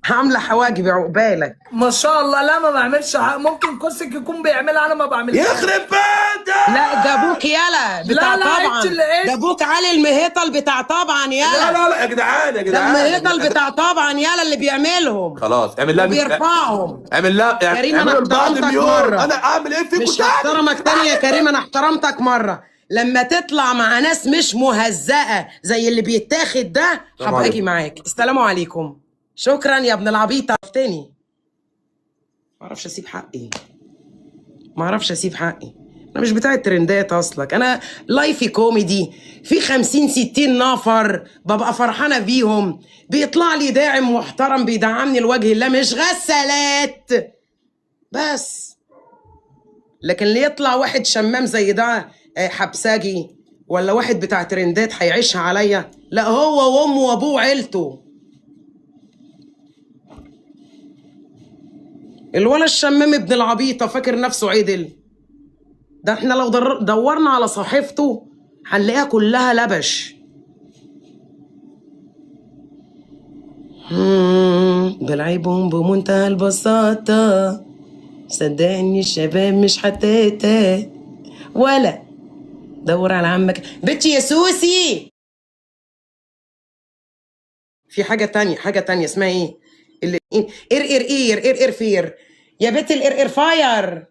عامله حواجبي عقبالك. ما شاء الله. لا ما بعملش ممكن كوسك يكون بيعملها، انا ما بعملهاش. يخرب بيتك. لا ده ابوك يالا بتاع. لا لا طبعا انت اللي ده ابوك علي المهيطل بتاع طبعا يالا. لا لا لا يا جدعان يا جدعان، ده المهيطل بتاع طبعا يالا اللي بيعملهم. خلاص اعمل لها وبيرفعهم. اعمل لها كريم انا احترمتك مرة. انا اعمل ايه فيكم؟ مش هحترمك تاني يا كريم، انا احترمتك مرة. لما تطلع مع ناس مش مهزأة زي اللي بيتاخد ده هبقى اجي معاك. السلام عليكم. شكرا يا ابن العبيط. عرفتني معرفش اسيب حقي، معرفش اسيب حقي. انا مش بتاع الترندات اصلك، انا live ي كوميدي في 50 60 نفر ببقى فرحانة بيهم، بيطلع لي داعم محترم بيدعمني لوجه الله، مش غسالات بس. لكن اللي يطلع واحد شمام زي ده حبساجي ولا واحد بتاع ترندات هيعيشها عليا، لا هو وامه وابوه وعيلته. الولا الشمام ابن العبيطه فاكر نفسه عدل. ده احنا لو دورنا على صحيفته هنلاقيها كلها لبش. بلعبهم بمنتهى البساطة، صدقني الشباب مش هتتاه ولا دور على عمك. بنتي يا سوسي في حاجة تانية، حاجة تانية اسمها ايه؟ اللي air air air air air فير يا بنت، ال air air fryer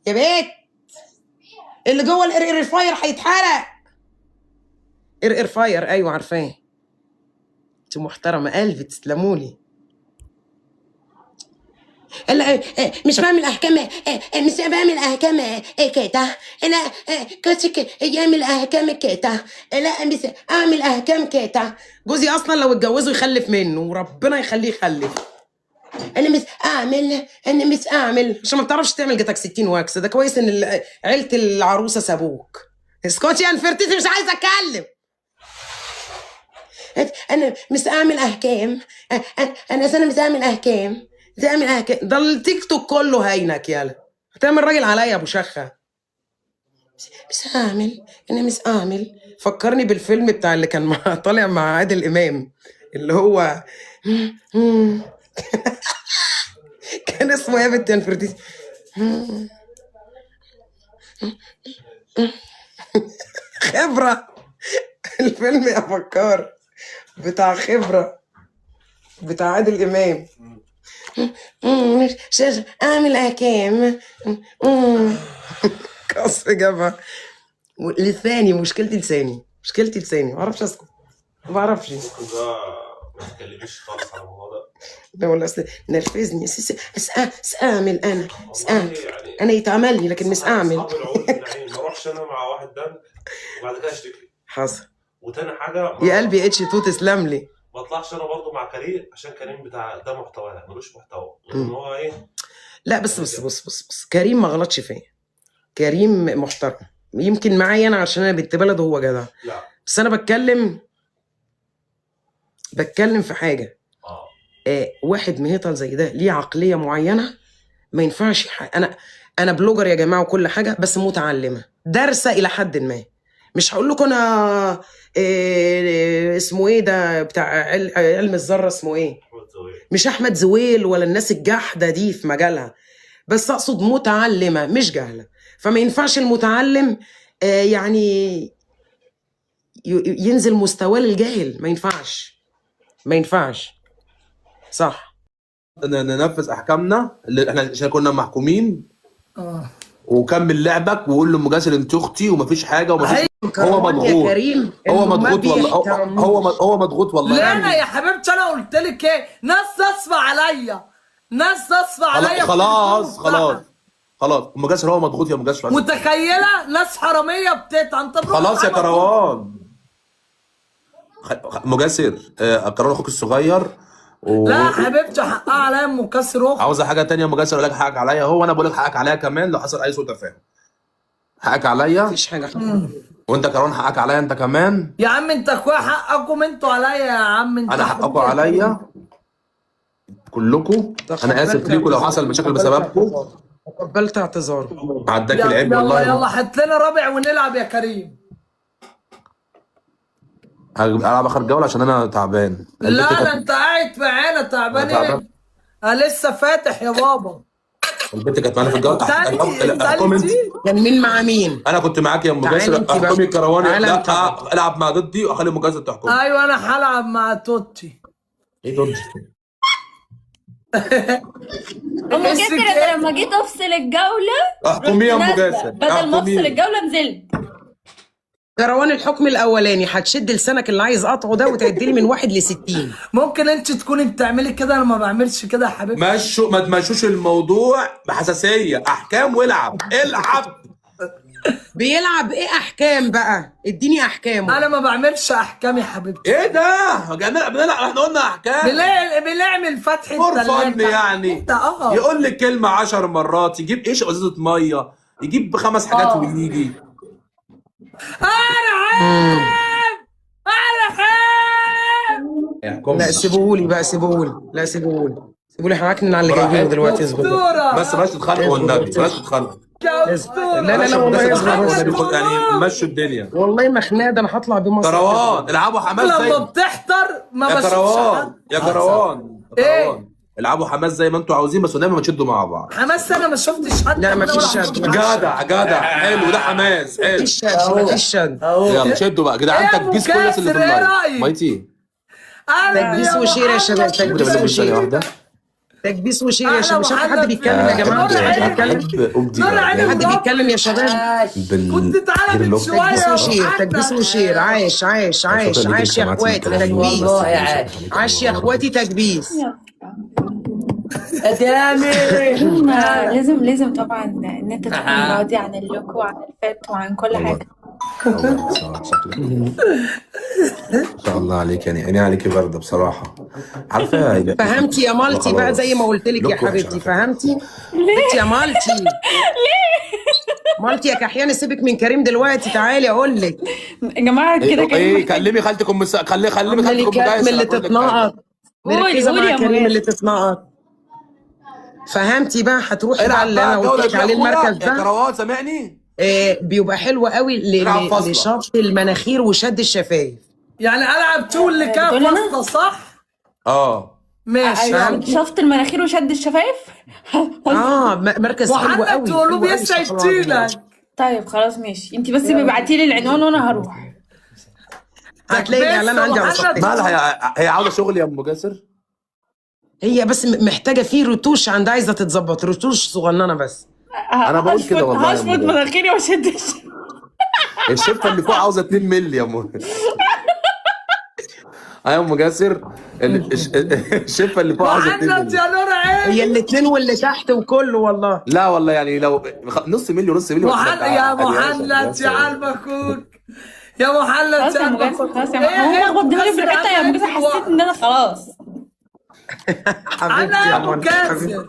يا بنت، اللي جوه ال air air fryer هيتحرق. air air fryer ايوه عارفاه. انت محترمه قلبي، تسلمولي. لا مش بعمل احكام، مش بعمل احكام كده، انا كوتشك يعمل احكام كده، لا مش اعمل احكام كده. جوزي اصلا لو اتجوزه يخلف منه، وربنا يخليه يخلف. انا مش اعمل، انا مش اعمل، عشان ما بتعرفش تعمل جاتك 60 واكس. ده كويس ان عيله العروسة سابوك. اسكتي يا نفرتيتي، مش عايزه اتكلم. انا مش اعمل احكام، انا مش اعمل احكام، تعمل احكام. ده التيك توك كله هينك يالا، هتعمل راجل عليا يا ابو شخه. مش هعمل، انا مش اعمل. فكرني بالفيلم بتاع اللي كان مع طالع مع عادل امام اللي هو كان اسمه ايه يا بنت يا نفرتيتي؟ خبره. الفيلم يا فكار بتاع خبره بتاع عادل امام. مش اعمل احكام. قص جبهة لساني، مشكلتي لساني، مشكلتي لساني، ما اعرفش اسكت، ما بعرفش. ما تتكلميش خالص على الموضوع ده. لا والله اصل نرفزني. اعمل انا، اعمل انا، يتعمل لي لكن مش اعمل. ما اروحش انا مع واحد دم وبعد كده اشتكي. حصل. وتاني حاجة يا قلبي اتش تو تسلم لي. ما اطلعش انا برضه مع كريم عشان كريم بتاع ده محتوى ملوش محتوى ان هو ايه. لا بس بس بص بص بص، كريم ما غلطش فيا، كريم محترم. يمكن معايا انا عشان انا بنت بلد وهو جدع. لا بس انا بتكلم في حاجة. واحد مهيطل زي ده ليه عقلية معينة ما ينفعش. انا blogger يا جماعة وكل حاجة، بس متعلمة دارسه الى حد ما. مش هقول لكم انا إيه اسمه ايه ده بتاع علم الذرة اسمه ايه، مش احمد زويل ولا الناس الجحده دي في مجالها، بس اقصد متعلمة مش جاهله. فما ينفعش المتعلم يعني ينزل مستواه للجاهل، ما ينفعش، ما ينفعش. صح. ننفذ احكامنا اللي احنا عشان كنا محكومين. وكمل لعبك وقول لمجاسر انت اختي ومفيش حاجة ومفيش. هو مضغوط يا كريم، هو مضغوط والله، هو مضغوط والله. لا انا يا حبيبتي انا قلت لك ايه، ناس تصفى عليا، ناس تصفى عليا. خلاص خلاص خلاص مجاسر هو مضغوط يا مجاسر. متخيله ناس حرامية بتطعن. طب خلاص يا كروان. مجاسر كروان اخوك الصغير لا حبيبتي حقها عليا ام كسر اختي. عاوزه حاجة تانية يا مجاسر؟ اقول لك حقك عليا، هو انا بقول لك حقك عليا كمان لو حصل اي سوء تفاهم. حقك عليا. مفيش حاجة. وانت كروان حقك عليا انت كمان. يا عم انت اخويا حقكم انتوا عليا يا عم. انت انا حقكم عليا كلكم. انا اسف ليكم لو حصل مشاكل بسببكم. تقبلت اعتذاره. عداك العيب والله. يلا هات لنا رابع ونلعب يا كريم. هلعب اخر جولة عشان انا تعبان. لا لا انت قاعد معانا. تعبان أنا ايه؟ تعبان. انا لسه فاتح يا بابا. البنت كانت معانا في الجولة. احكم انت. كان مين مع مين؟ انا كنت معاك يا ام تعالي جاسر. انت بقى. احكمي الكروان. تعالى لا انت بقى. العب مع ضدي واخلي ام جاسر تحكم. ايوه انا هلعب مع توتي. ايه ضدي؟ ام جاسر انا لما جيت افصل الجولة احكمي يا ام نازلة. جاسر. بدل ما افصل احكمي. الجولة نزلت. كروان الحكم الاولاني هتشد لسانك اللي عايز قطعه ده وتعدي لي من 1 ل 60. ممكن انت تكوني بتعملي كده، انا ما بعملش كده يا حبيبتي. مشوا، ما تمشوش الموضوع بحساسيه. احكام والعب، العب. بيلعب ايه احكام بقى؟ اديني احكامه. انا ما بعملش احكام يا حبيبتي. ايه ده؟ بنلعب، احنا قلنا احكام. بنعمل فتح for fun التلاجة يعني. انت اه يقول لك كلمة 10 مرات، يجيب ايش ازازة مية، يجيب 5 حاجات ويجي. انا عيب. احكم. لا سيبوهولي بقى، سيبوهولي. لا سيبوهولي، سيبولي هعكنن على اللي جايبينه دلوقتي. اصبر اسطورة بس بلاش تتخانقوا والنبي، بلاش تتخانقوا. يا اسطورة. لا لا لا والله بس اصبر تتخانقوا بس. والنبي، يعني مشوا الدنيا. والله ما خناقه، ده انا هطلع بيه مصر. كروان العبوا حماس لما زي بتحضر ما يا بشوفش كروان، حد. يا كروان، يا إيه؟ كروان العبوا حماس زي ما انتوا عاوزين، بس والنبي ما تشدوا مع بعض. حماس انا ما شفتش حد. لا، ما ولا فيش شفت شد. حد. جدع جدع، حلو ده حماس، حلو. مفيش شد، مفيش شد. يلا شدوا بقى جدعان. إيه يا تكبيس كل الناس اللي في أبو كاسر، إيه ال live. رأيك؟ مايتي قلبي تكبيس يا و share يا محمد. شباب، تكبيس ثانية و share، واحدة. تكبيس و share يا شباب. مش عارف حد بيتكلم يا جماعة؟ نور مش حد عيني. بيتكلم؟ ابدي نور عيني. حد بيتكلم يا شباب؟ كنت تعالى من شوية تكبيس يا و share، محمد. تكبيس و share. عايش عايش عايش عايش يا اخواتي، تكبيس. والله عاش. عاش يا اخواتي، تكبيس. ادامي. لازم لازم طبعا ان انت تكون راضي عن ال look وعن ال fit وعن كل حاجة. ما شاء الله عليك، يعني عيني عليكي برده بصراحة. عارفه فهمتي يا مالتي بقى زي ما قلت لك يا look وحش حبيبتي؟ على فكرة. فهمتي؟ انت يا مالتي. ليه؟ مالتي يا كحيانه، سيبك من كريم دلوقتي، تعالي اقول لك. يا جماعة كده كريم ايه كلمي خالتك ام خلي خلي خالتك ام كريم جاسر اللي هتقول لك حاجة. تتنقط، قولي مركزه قولي مع يا كريم مجاهد. اللي تتنقط. فهمتي بقى؟ هتروحي بقى العب اللي بقى انا الجولة قلت لك دي يا عليه، اخويا. المركز يا ده كروان سامعني؟ بيبقى حلو قوي العب فاصلة. لشفط المناخير وشد الشفايف. يعني العب تو اللي كان بتقول أنا؟ فاصلة صح؟ اه ماشي. ايوه شفط المناخير وشد الشفايف. اه مركز حلو محمد قوي، تقول له حلو قوي بيسعد استغفر الله العظيم. تيلك. طيب خلاص ماشي، انت بس ابعتي لي العنوان وانا هروح. هتلاقي الاعلان عندي على محمد. صفحتي. مالها هي عاوزه شغل يا ام جاسر؟ هي بس محتاجه في رتوش عندها، عايزه تتظبط، رتوش صغننه بس. انا بقول كده والله يا هشفط أم جاسر. مناخيري واشد الشفايف. الشفه اللي فوق عاوزه 2 مللي يا ام. يا ام جاسر الشفه اللي فوق عاوزه 2 محمد مللي. يا نور عيني. هي الاثنين واللي تحت وكله والله. لا والله يعني لو نص مللي ونص مللي محمد يا محمد يا قلب اخوك، يا محمد خلاص يا يا قلب مجاهد، اخوك. خلاص يا مجاهد. إيه هو لخبط دماغي في مكسر الحتة يا مجاهد، حسيت ان انا خلاص. حبيبتي انا يا يا ابو مالتي، حبيبتي. كاسر.